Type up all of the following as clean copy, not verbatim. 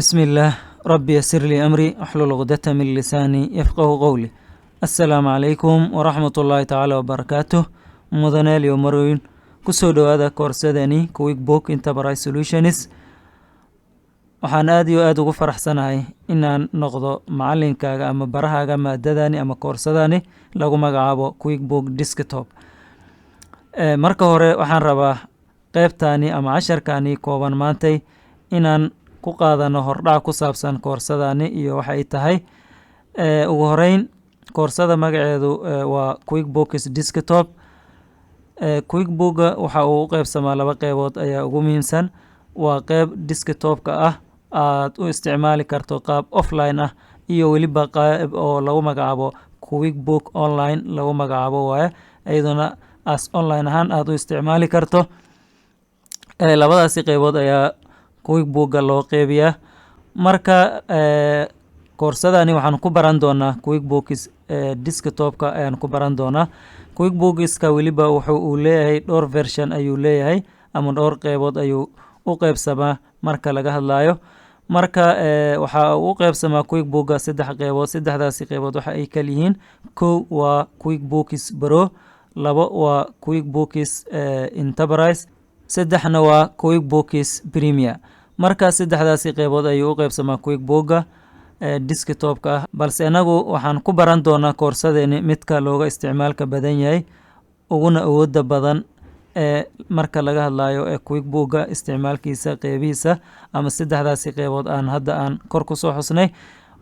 بسم الله، رب يسر لي أمري، احلل عقدة من لساني يفقه قولي. السلام عليكم ورحمة الله تعالى وبركاته. Mudanayaal iyo marwooyin, kusoo dhowaada koorsadani QuickBook Enterprise Solutions. Waxaan aad iyo aad ugu faraxsanahay inaan noqdo macalinkaaga ama barahaaga maadadani ama koorsadani lagu magacaabo QuickBook Desktop. Marka hore waxaan rabaa qeybtani ama casharkani kooban maantay inaan ku qaadano hordhac ku saabsan koorsadani iyo waxa ay tahay. Ugu horeyn, koorsada magaceedu waa QuickBooks Desktop. QuickBooka waxa uu u qeybsamaa laba qeybood ayaa ugu muhiimsan: waa qeyb desktopka ah, aad u isticmaali karto qaab offline ah, iyo weliba qeyb oo lagu magacaabo QuickBook Online lagu magacaabo waaye, iyaduna as online ahaan aad u isticmaali karto. Labadaasi qeybood ayaa QuickBooka loo qeybiyaa. Marka koorsadani waxaan ku baran doonaa QuickBooks Desktopka ayaan ku baran doonaa. QuickBookska weliba wuxuu uu leeyahay dhowr version ayuu leeyahay, ama dhowr qeybood ayuu u qeybsamaa marka laga hadlayo. Marka waxa uu u qeybsamaa QuickBooka saddex qeybood. Saddexdaasi qeybood waxa ay kala yihiin: kow waa QuickBooks Pro, labo waa QuickBooks Enterprise, saddexna waa QuickBooks Premier. Marka saddexdaasi qeybood ayuu u qeybsamaa QuickBooka Desktopka ah, balse inagu waxaan ku baran doonaa koorsadeeni midka looga isticmaalka badan yahay uguna awooda badan ee marka laga hadlayo ee QuickBooka isticmaalkiisa, qeybihiisa ama saddexdaasi qeybood aan hadda aan kor kusoo xusnay,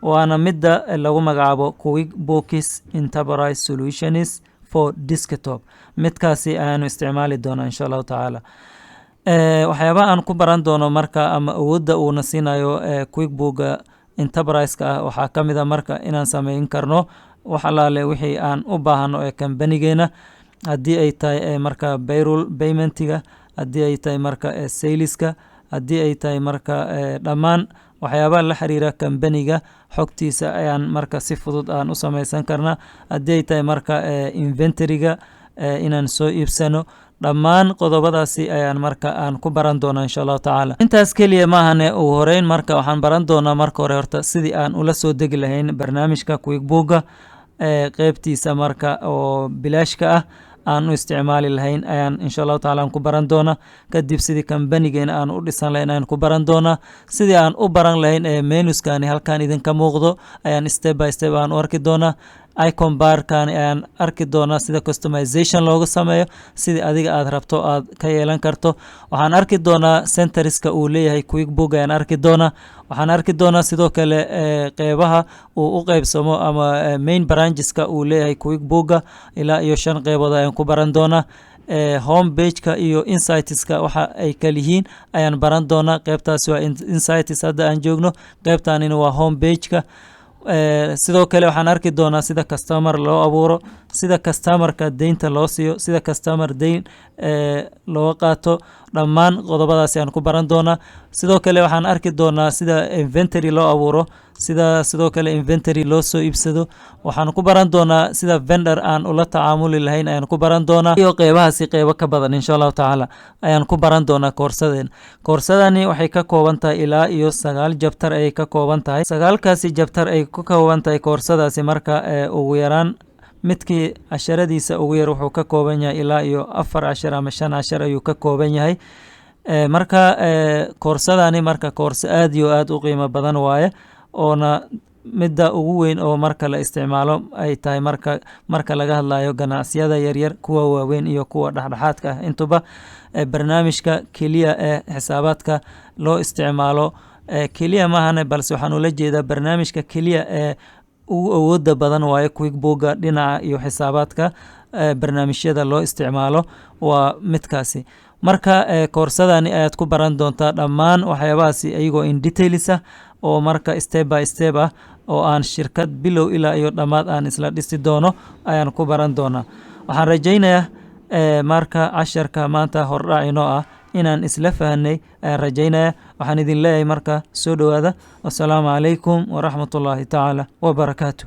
waana midda lagu magacaabo QuickBooks Enterprise Solutions for Desktop. Midkaasi ayaanu isticmaali doonaa, insha Allahu tacaala. Waxyaabaha aan ku baran doono marka ama awoodda uuna siinayo QuickBooka Enterprise-ka ah waxaa ka mid a marka inaan sameyn karno wax allaale wixii aan u baahano ee kambanigeena, haddii ay tahay marka payroll paymentiga, haddii ay tahay marka saleska, haddii ay tahay marka dhammaan waxyaabaha la xiriira kambaniga xogtiisa ayaan marka si fudud aan u sameysan karnaa, haddii ay tahay marka inventoryga inaan soo iibsano. Dhammaan qodobadaasi ayaan marka aan ku baran doonaa, insha Allahu tacaala. Intaas keliya maahane, ugu horeyn marka waxaan baran doonaa marka hore horta sidii aan ula soo degi lahayn barnaamijka QuickBooka qeybtiisa marka oo bilaashka ah aan u isticmaali lahayn ayaan, insha Allahu tacala, aan ku baran doonaa. Kadib sidii kambanigeena aan u dhisan lahayn ayaan ku baran doonaa. Sidii aan u baran lahayn ee menuskani halkan idinka muuqdo ayaan step by step aan u arki doonaa. Icon barkani ayaan arki doonaa, sida customization loogu sameeyo, sidii adiga aad rabto aad ka yeelan karto. Waxaan arki doonaa centerska uu leeyahay QuickBook ayaan arki doonaa. Waxaan arki doonaa sidoo kale qeybaha uu u qeybsamo ama main brancheska uu leeyahay QuickBooka, ilaa iyo shan qeybood ayaan ku baran doonaa. Home pageka iyo insightska waxa ay kala yihiin ayaan baran doonaa. Qeybtaasi waa insights hadda aan joogno, qeybtanina waa home pageka. Sidoo kale waxaan arki doonaa sida customer loo abuuro, sida customerka deynta loo siiyo, sida customer deyn looga qaato. Dhammaan qodobadaasi aan ku baran doonaa. Sidoo kale waxaan arki doonaa sida inventory loo abuuro, sida sidoo kale inventory loo soo iibsado. Waxaan ku baran doonaa sida vendor aan ula tacaamuli lahayn ayaan ku baran doonaa, iyo qeybahaasi qeybo ka badan, insha Allahu tacaala, ayaan ku baran doonaa koorsadeen. Koorsadani waxay ka kooban tahay ilaa iyo 9 chapter ayay ka kooban tahay. Sagaalkaasi chapter ay ka kooban tahay koorsadaasi marka ugu yaraan midkii casharadiisa ugu yar wuxuu ka kooban yahay ilaa iyo 4 cashar ama 5 cashar ayuu ka kooban yahay. Marka koorsadani marka koorso aad iyo aad u qiimo badan waaye, oona midda ugu weyn oo marka la isticmaalo ay tahay marka laga hadlayo ganacsiyada yaryar, kuwa waaweyn iyo kuwa dhexdhexaadka ah intuba. Barnaamijka keliya ee xisaabaadka loo isticmaalo keliya maahane, balse waxaan ula jeedaa barnaamijka keliya ee ugu awooda badan waaye QuickBooka dhinaca iyo xisaabaadka barnaamijyada loo isticmaalo waa midkaasi. Marka koorsadani ayaad ku baran doontaa dhammaan waxyaabahaasi iyagoo in details ah oo marka step by step ah oo aan shirkad bilow ilaa iyo dhammaad aan isla dhisi doono ayaan ku baran doonaa. Waxaan rajaynayaa marka casharka maanta hordhac inoo ah inaan isla fahanay ayaan rajaynaya. Waxaan idin leeyahay marka soo dhowaada. Wasalaamu calaykum waraxmatullaahi tacaala wabarakaatu.